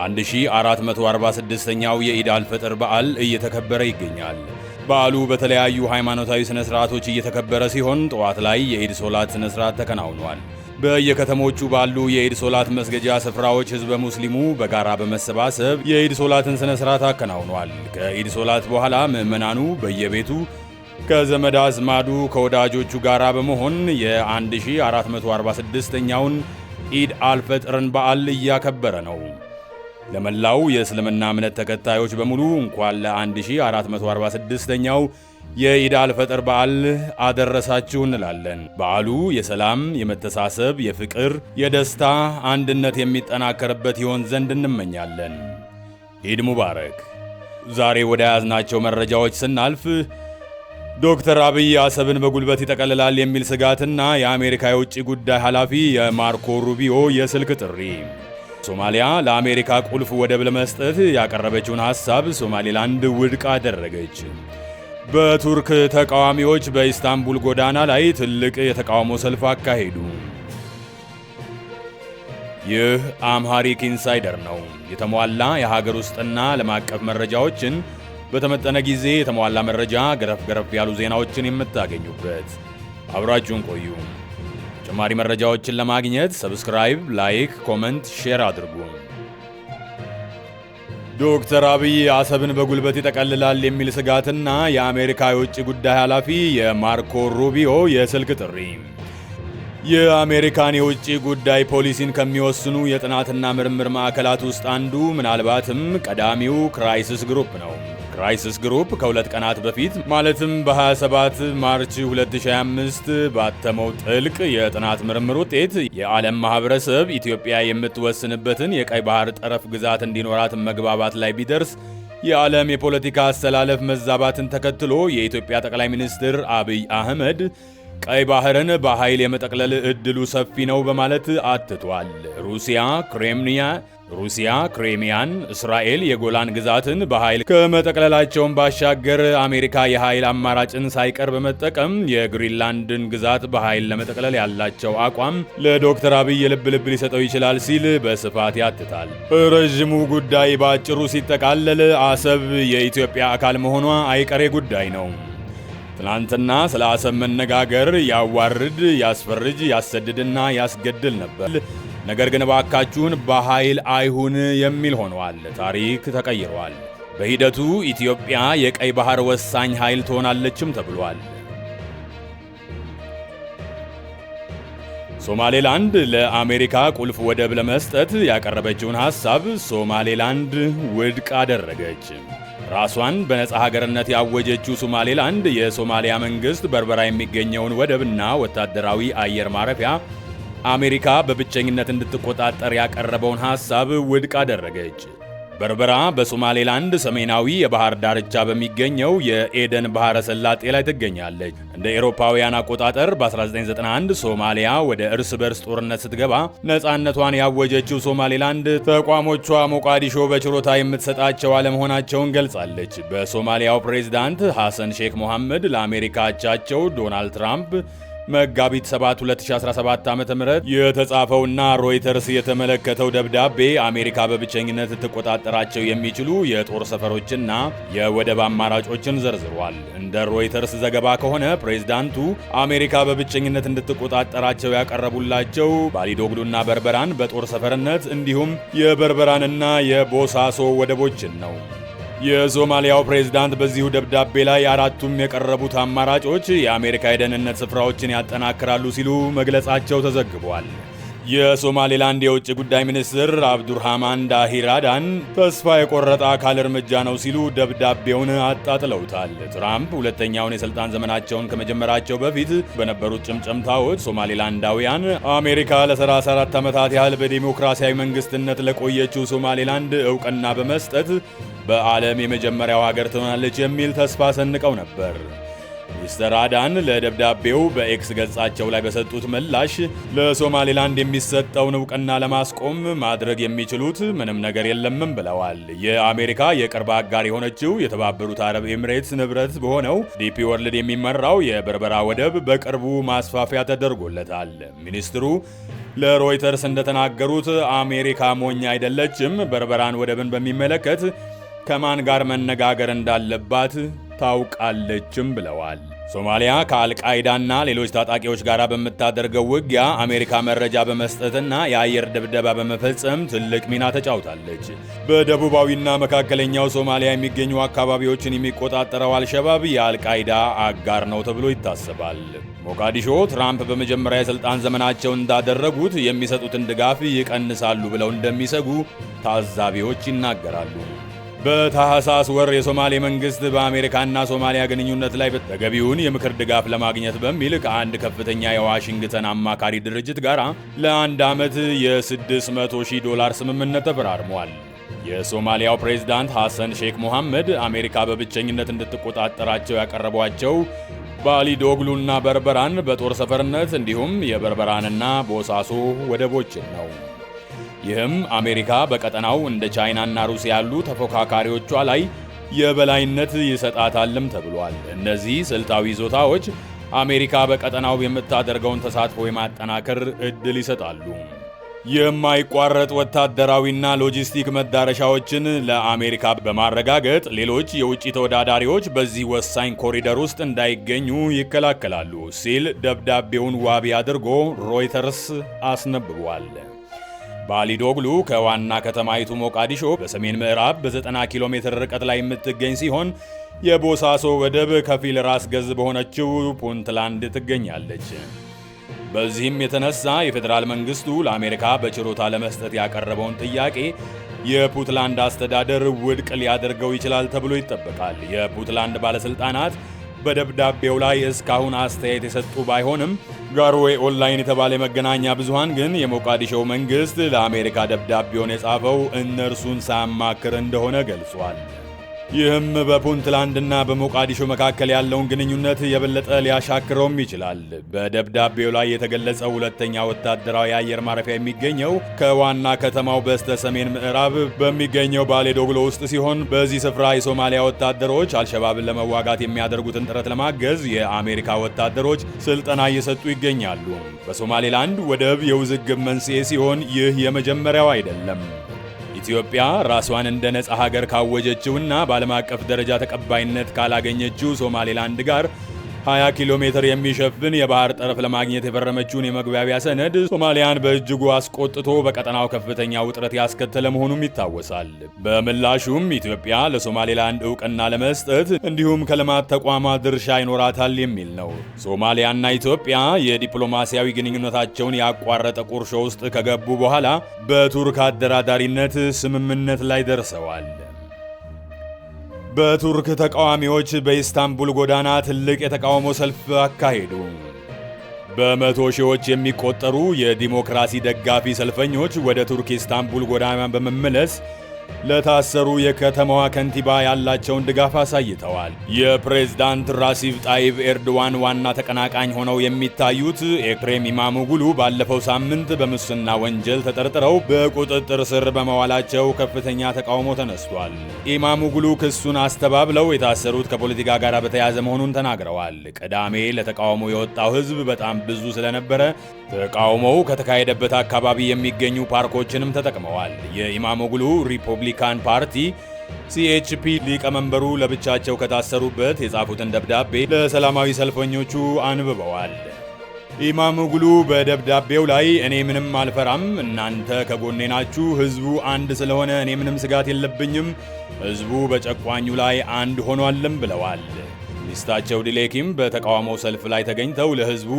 1446ኛው የኢድ አልፈጥር በዓል እየተከበረ ይገኛል። በዓሉ በተለያዩ ሃይማኖታዊ ሥነ ሥርዓቶች እየተከበረ ሲሆን ጠዋት ላይ የኢድ ሶላት ሥነ ሥርዓት ተከናውኗል። በየከተሞቹ ባሉ የኢድ ሶላት መስገጃ ስፍራዎች ሕዝበ ሙስሊሙ በጋራ በመሰባሰብ የኢድ ሶላትን ሥነ ሥርዓት አከናውኗል። ከኢድ ሶላት በኋላ ምዕመናኑ በየቤቱ ከዘመድ አዝማዱ ከወዳጆቹ ጋር በመሆን የ1446ኛውን ኢድ አልፈጥርን በዓል እያከበረ ነው። ለመላው የእስልምና እምነት ተከታዮች በሙሉ እንኳን ለ1446ኛው የኢድ አልፈጥር በዓል አደረሳችሁ እንላለን። በዓሉ የሰላም፣ የመተሳሰብ፣ የፍቅር፣ የደስታ፣ አንድነት የሚጠናከርበት ይሆን ዘንድ እንመኛለን። ኢድ ሙባረክ። ዛሬ ወደ ያዝናቸው መረጃዎች ስናልፍ፣ ዶክተር አብይ አሰብን በጉልበት ይጠቀልላል የሚል ስጋትና የአሜሪካ የውጭ ጉዳይ ኃላፊ የማርኮ ሩቢዮ የስልክ ጥሪ፣ ሶማሊያ ለአሜሪካ ቁልፍ ወደብ ለመስጠት ያቀረበችውን ሐሳብ ሶማሌላንድ ውድቅ አደረገች። በቱርክ ተቃዋሚዎች በኢስታንቡል ጎዳና ላይ ትልቅ የተቃውሞ ሰልፍ አካሄዱ። ይህ Amharic Insider ነው። የተሟላ የሀገር ውስጥና ዓለም አቀፍ መረጃዎችን በተመጠነ ጊዜ፣ የተሟላ መረጃ፣ ገረፍ ገረፍ ያሉ ዜናዎችን የምታገኙበት። አብራችሁን ቆዩ። ተጨማሪ መረጃዎችን ለማግኘት subscribe፣ like፣ comment፣ share አድርጉ። ዶክተር አብይ አሰብን በጉልበት ይጠቀልላል የሚል ስጋትና የአሜሪካ የውጭ ጉዳይ ኃላፊ የማርኮ ሩቢዮ የስልክ ጥሪ። የአሜሪካን የውጭ ጉዳይ ፖሊሲን ከሚወስኑ የጥናትና ምርምር ማዕከላት ውስጥ አንዱ፣ ምናልባትም ቀዳሚው Crisis Group ነው። Crisis Group ከ2 ቀናት በፊት ማለትም በ27 March 2025 ባተመው ጥልቅ የጥናት ምርምር ውጤት የዓለም ማህበረሰብ ኢትዮጵያ የምትወስንበትን የቀይ ባህር ጠረፍ ግዛት እንዲኖራት መግባባት ላይ ቢደርስ፣ የዓለም የፖለቲካ አሰላለፍ መዛባትን ተከትሎ የኢትዮጵያ ጠቅላይ ሚኒስትር አብይ አህመድ ቀይ ባህርን በኃይል የመጠቅለል ዕድሉ ሰፊ ነው በማለት አትቷል። ሩሲያ ክሬሚያን፣ እስራኤል የጎላን ግዛትን በኃይል ከመጠቅለላቸውን ባሻገር አሜሪካ የኃይል አማራጭን ሳይቀር በመጠቀም የግሪንላንድን ግዛት በኃይል ለመጠቅለል ያላቸው አቋም ለዶክተር አብይ የልብ ልብ ሊሰጠው ይችላል ሲል በስፋት ያትታል። ረዥሙ ጉዳይ በአጭሩ ሲጠቃለል አሰብ የኢትዮጵያ አካል መሆኗ አይቀሬ ጉዳይ ነው። ትናንትና ስለ አሰብ መነጋገር ያዋርድ፣ ያስፈርጅ፣ ያሰድድና ያስገድል ነበር። ነገር ግን እባካችሁን በኃይል አይሁን የሚል ሆኗል። ታሪክ ተቀይሯል። በሂደቱ ኢትዮጵያ የቀይ ባህር ወሳኝ ኃይል ትሆናለችም ተብሏል። ሶማሌላንድ ለአሜሪካ ቁልፍ ወደብ ለመስጠት ያቀረበችውን ሐሳብ ሶማሌላንድ ውድቅ አደረገች። ራሷን በነጻ ሀገርነት ያወጀችው ሶማሌላንድ የሶማሊያ መንግስት በርበራ የሚገኘውን ወደብና ወታደራዊ አየር ማረፊያ አሜሪካ በብቸኝነት እንድትቆጣጠር ያቀረበውን ሐሳብ ውድቅ አደረገች። በርበራ በሶማሌላንድ ሰሜናዊ የባህር ዳርቻ በሚገኘው የኤደን ባህረ ሰላጤ ላይ ትገኛለች። እንደ ኤሮፓውያን አቆጣጠር በ1991 ሶማሊያ ወደ እርስ በርስ ጦርነት ስትገባ ነፃነቷን ያወጀችው ሶማሌላንድ ተቋሞቿ ሞቃዲሾ በችሮታ የምትሰጣቸው አለመሆናቸውን ገልጻለች። በሶማሊያው ፕሬዝዳንት ሐሰን ሼክ ሞሐመድ ለአሜሪካ አቻቸው ዶናልድ ትራምፕ መጋቢት 7 2017 ዓ.ም የተጻፈውና ሮይተርስ የተመለከተው ደብዳቤ አሜሪካ በብቸኝነት ልትቆጣጠራቸው የሚችሉ የጦር ሰፈሮችና የወደብ አማራጮችን ዘርዝሯል። እንደ ሮይተርስ ዘገባ ከሆነ ፕሬዝዳንቱ አሜሪካ በብቸኝነት እንድትቆጣጠራቸው ያቀረቡላቸው ባሊዶግሉና በርበራን በጦር ሰፈርነት እንዲሁም የበርበራንና የቦሳሶ ወደቦችን ነው። የሶማሊያው ፕሬዝዳንት በዚሁ ደብዳቤ ላይ አራቱም የቀረቡት አማራጮች የአሜሪካ የደህንነት ስፍራዎችን ያጠናክራሉ ሲሉ መግለጻቸው ተዘግቧል። የሶማሌላንድ የውጭ ጉዳይ ሚኒስትር አብዱርሃማን ዳሂራዳን ተስፋ የቆረጠ አካል እርምጃ ነው ሲሉ ደብዳቤውን አጣጥለውታል። ትራምፕ ሁለተኛውን የስልጣን ዘመናቸውን ከመጀመራቸው በፊት በነበሩት ጭምጭምታዎች ሶማሌላንዳውያን አሜሪካ ለ34 ዓመታት ያህል በዲሞክራሲያዊ መንግስትነት ለቆየችው ሶማሌላንድ እውቅና በመስጠት በዓለም የመጀመሪያው ሀገር ትሆናለች የሚል ተስፋ ሰንቀው ነበር። ሚስተር አዳን ለደብዳቤው በኤክስ ገጻቸው ላይ በሰጡት ምላሽ ለሶማሌላንድ የሚሰጠውን እውቅና ለማስቆም ማድረግ የሚችሉት ምንም ነገር የለምም ብለዋል። የአሜሪካ የቅርብ አጋር የሆነችው የተባበሩት አረብ ኤምሬትስ ንብረት በሆነው DP World የሚመራው የበርበራ ወደብ በቅርቡ ማስፋፊያ ተደርጎለታል። ሚኒስትሩ ለሮይተርስ እንደተናገሩት አሜሪካ ሞኝ አይደለችም፣ በርበራን ወደብን በሚመለከት ከማን ጋር መነጋገር እንዳለባት ታውቃለችም ብለዋል። ሶማሊያ ከአልቃይዳና ሌሎች ታጣቂዎች ጋር በምታደርገው ውጊያ አሜሪካ መረጃ በመስጠትና የአየር ድብደባ በመፈጸም ትልቅ ሚና ተጫውታለች። በደቡባዊና መካከለኛው ሶማሊያ የሚገኙ አካባቢዎችን የሚቆጣጠረው አልሸባብ የአልቃይዳ አጋር ነው ተብሎ ይታሰባል። ሞቃዲሾ ትራምፕ በመጀመሪያ የሥልጣን ዘመናቸው እንዳደረጉት የሚሰጡትን ድጋፍ ይቀንሳሉ ብለው እንደሚሰጉ ታዛቢዎች ይናገራሉ። በታህሳስ ወር የሶማሌ መንግስት በአሜሪካና ሶማሊያ ግንኙነት ላይ ተገቢውን የምክር ድጋፍ ለማግኘት በሚል ከአንድ ከፍተኛ የዋሽንግተን አማካሪ ድርጅት ጋር ለ1 ዓመት የ600,000 ዶላር ስምምነት ተፈራርሟል። የሶማሊያው ፕሬዝዳንት ሐሰን ሼክ ሞሐመድ አሜሪካ በብቸኝነት እንድትቆጣጠራቸው ያቀረቧቸው ባሊዶግሉና በርበራን በጦር ሰፈርነት እንዲሁም የበርበራንና ቦሳሶ ወደቦችን ነው። ይህም አሜሪካ በቀጠናው እንደ ቻይናና ሩሲያ ያሉ ተፎካካሪዎቿ ላይ የበላይነት ይሰጣታልም ተብሏል። እነዚህ ስልታዊ ይዞታዎች አሜሪካ በቀጠናው የምታደርገውን ተሳትፎ የማጠናከር ዕድል ይሰጣሉ። የማይቋረጥ ወታደራዊና ሎጂስቲክ መዳረሻዎችን ለአሜሪካ በማረጋገጥ ሌሎች የውጭ ተወዳዳሪዎች በዚህ ወሳኝ ኮሪደር ውስጥ እንዳይገኙ ይከላከላሉ ሲል ደብዳቤውን ዋቢ አድርጎ ሮይተርስ አስነብቧል። ባሊዶግሉ ከዋና ከተማይቱ ሞቃዲሾ በሰሜን ምዕራብ በ90 ኪሎ ሜትር ርቀት ላይ የምትገኝ ሲሆን የቦሳሶ ወደብ ከፊል ራስ ገዝ በሆነችው ፑንትላንድ ትገኛለች። በዚህም የተነሳ የፌዴራል መንግስቱ ለአሜሪካ በችሮታ ለመስጠት ያቀረበውን ጥያቄ የፑንትላንድ አስተዳደር ውድቅ ሊያደርገው ይችላል ተብሎ ይጠበቃል። የፑንትላንድ ባለስልጣናት በደብዳቤው ላይ እስካሁን አስተያየት የሰጡ ባይሆንም ጋሮዌ ኦንላይን የተባለ የመገናኛ ብዙሃን ግን የሞቃዲሾው መንግስት ለአሜሪካ ደብዳቤውን የጻፈው እነርሱን ሳያማክር እንደሆነ ገልጿል። ይህም በፑንትላንድና በሞቃዲሾ መካከል ያለውን ግንኙነት የበለጠ ሊያሻክረውም ይችላል። በደብዳቤው ላይ የተገለጸው ሁለተኛ ወታደራዊ አየር ማረፊያ የሚገኘው ከዋና ከተማው በስተ ሰሜን ምዕራብ በሚገኘው ባሌዶግሎ ውስጥ ሲሆን በዚህ ስፍራ የሶማሊያ ወታደሮች አልሸባብን ለመዋጋት የሚያደርጉትን ጥረት ለማገዝ የአሜሪካ ወታደሮች ስልጠና እየሰጡ ይገኛሉ። በሶማሌላንድ ወደብ የውዝግብ መንስኤ ሲሆን ይህ የመጀመሪያው አይደለም። ኢትዮጵያ ራሷን እንደ ነጻ ሀገር ካወጀችውና በዓለም አቀፍ ደረጃ ተቀባይነት ካላገኘችው ሶማሌላንድ ጋር 20 ኪሎ ሜትር የሚሸፍን የባህር ጠረፍ ለማግኘት የፈረመችውን የመግባቢያ ሰነድ ሶማሊያን በእጅጉ አስቆጥቶ በቀጠናው ከፍተኛ ውጥረት ያስከተለ መሆኑም ይታወሳል። በምላሹም ኢትዮጵያ ለሶማሌላንድ እውቅና ለመስጠት እንዲሁም ከልማት ተቋማት ድርሻ ይኖራታል የሚል ነው። ሶማሊያና ኢትዮጵያ የዲፕሎማሲያዊ ግንኙነታቸውን ያቋረጠ ቁርሾ ውስጥ ከገቡ በኋላ በቱርክ አደራዳሪነት ስምምነት ላይ ደርሰዋል። በቱርክ ተቃዋሚዎች በኢስታንቡል ጎዳና ትልቅ የተቃውሞ ሰልፍ አካሄዱ። በመቶ ሺዎች የሚቆጠሩ የዲሞክራሲ ደጋፊ ሰልፈኞች ወደ ቱርክ ኢስታንቡል ጎዳና በመመለስ ለታሰሩ የከተማዋ ከንቲባ ያላቸውን ድጋፍ አሳይተዋል። የፕሬዝዳንት ራሲብ ጣይብ ኤርዶዋን ዋና ተቀናቃኝ ሆነው የሚታዩት ኤክሬም ኢማሞግሉ ባለፈው ሳምንት በሙስና ወንጀል ተጠርጥረው በቁጥጥር ስር በመዋላቸው ከፍተኛ ተቃውሞ ተነስቷል። ኢማሞግሉ ክሱን አስተባብለው የታሰሩት ከፖለቲካ ጋር በተያያዘ መሆኑን ተናግረዋል። ቅዳሜ ለተቃውሞ የወጣው ሕዝብ በጣም ብዙ ስለነበረ ተቃውሞው ከተካሄደበት አካባቢ የሚገኙ ፓርኮችንም ተጠቅመዋል። የኢማሞግሉ ሪፐብሊካን ፓርቲ ሲኤችፒ ሊቀመንበሩ ለብቻቸው ከታሰሩበት የጻፉትን ደብዳቤ ለሰላማዊ ሰልፈኞቹ አንብበዋል። ኢማሞግሉ በደብዳቤው ላይ "እኔ ምንም አልፈራም፣ እናንተ ከጎኔ ናችሁ። ህዝቡ አንድ ስለሆነ እኔ ምንም ስጋት የለብኝም። ህዝቡ በጨቋኙ ላይ አንድ ሆኗልም" ብለዋል። ሚስታቸው ዲሌኪም በተቃውሞ ሰልፍ ላይ ተገኝተው ለህዝቡ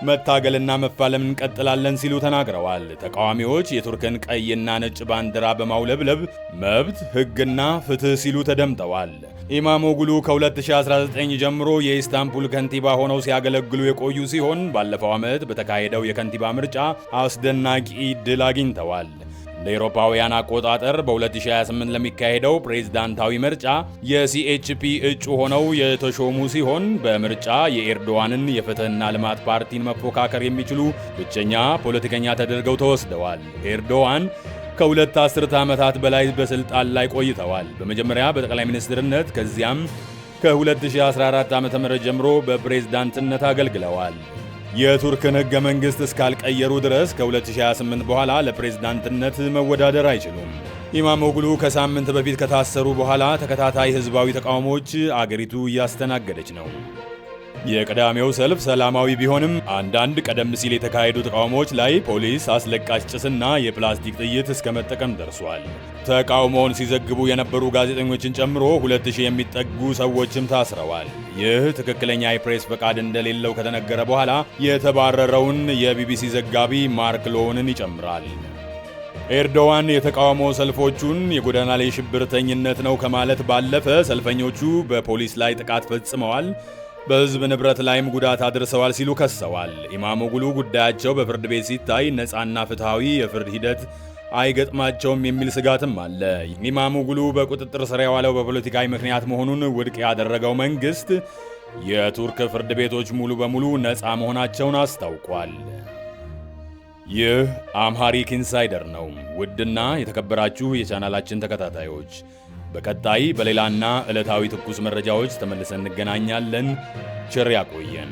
መታገልና መፋለም እንቀጥላለን ሲሉ ተናግረዋል። ተቃዋሚዎች የቱርክን ቀይና ነጭ ባንዲራ በማውለብለብ መብት፣ ህግና ፍትህ ሲሉ ተደምጠዋል። ኢማሞግሉ ከ2019 ጀምሮ የኢስታንቡል ከንቲባ ሆነው ሲያገለግሉ የቆዩ ሲሆን ባለፈው ዓመት በተካሄደው የከንቲባ ምርጫ አስደናቂ ድል አግኝተዋል። እንደ አውሮፓውያን አቆጣጠር በ2028 ለሚካሄደው ፕሬዝዳንታዊ ምርጫ የሲኤችፒ እጩ ሆነው የተሾሙ ሲሆን በምርጫ የኤርዶዋንን የፍትህና ልማት ፓርቲን መፎካከር የሚችሉ ብቸኛ ፖለቲከኛ ተደርገው ተወስደዋል። ኤርዶዋን ከ2 አስርተ ዓመታት በላይ በስልጣን ላይ ቆይተዋል። በመጀመሪያ በጠቅላይ ሚኒስትርነት ከዚያም ከ2014 ዓ.ም ጀምሮ በፕሬዝዳንትነት አገልግለዋል። የቱርክን ሕገ መንግሥት እስካልቀየሩ ድረስ ከ2028 በኋላ ለፕሬዝዳንትነት መወዳደር አይችሉም። ኢማሞግሉ ከሳምንት በፊት ከታሰሩ በኋላ ተከታታይ ሕዝባዊ ተቃውሞዎች አገሪቱ እያስተናገደች ነው። የቅዳሜው ሰልፍ ሰላማዊ ቢሆንም አንዳንድ ቀደም ሲል የተካሄዱ ተቃውሞዎች ላይ ፖሊስ አስለቃሽ ጭስና የፕላስቲክ ጥይት እስከ መጠቀም ደርሷል። ተቃውሞውን ሲዘግቡ የነበሩ ጋዜጠኞችን ጨምሮ 2000 የሚጠጉ ሰዎችም ታስረዋል። ይህ ትክክለኛ የፕሬስ ፈቃድ እንደሌለው ከተነገረ በኋላ የተባረረውን የቢቢሲ ዘጋቢ ማርክ ሎውንን ይጨምራል። ኤርዶዋን የተቃውሞ ሰልፎቹን የጎዳና ላይ ሽብርተኝነት ነው ከማለት ባለፈ ሰልፈኞቹ በፖሊስ ላይ ጥቃት ፈጽመዋል፣ በሕዝብ ንብረት ላይም ጉዳት አድርሰዋል ሲሉ ከሰዋል። ኢማሞግሉ ጉዳያቸው በፍርድ ቤት ሲታይ ነፃና ፍትሐዊ የፍርድ ሂደት አይገጥማቸውም የሚል ስጋትም አለ። ኢማሞግሉ በቁጥጥር ስር የዋለው በፖለቲካዊ ምክንያት መሆኑን ውድቅ ያደረገው መንግስት የቱርክ ፍርድ ቤቶች ሙሉ በሙሉ ነፃ መሆናቸውን አስታውቋል። ይህ Amharic Insider ነው። ውድና የተከበራችሁ የቻናላችን ተከታታዮች፣ በቀጣይ በሌላና ዕለታዊ ትኩስ መረጃዎች ተመልሰን እንገናኛለን። ቸር ያቆየን።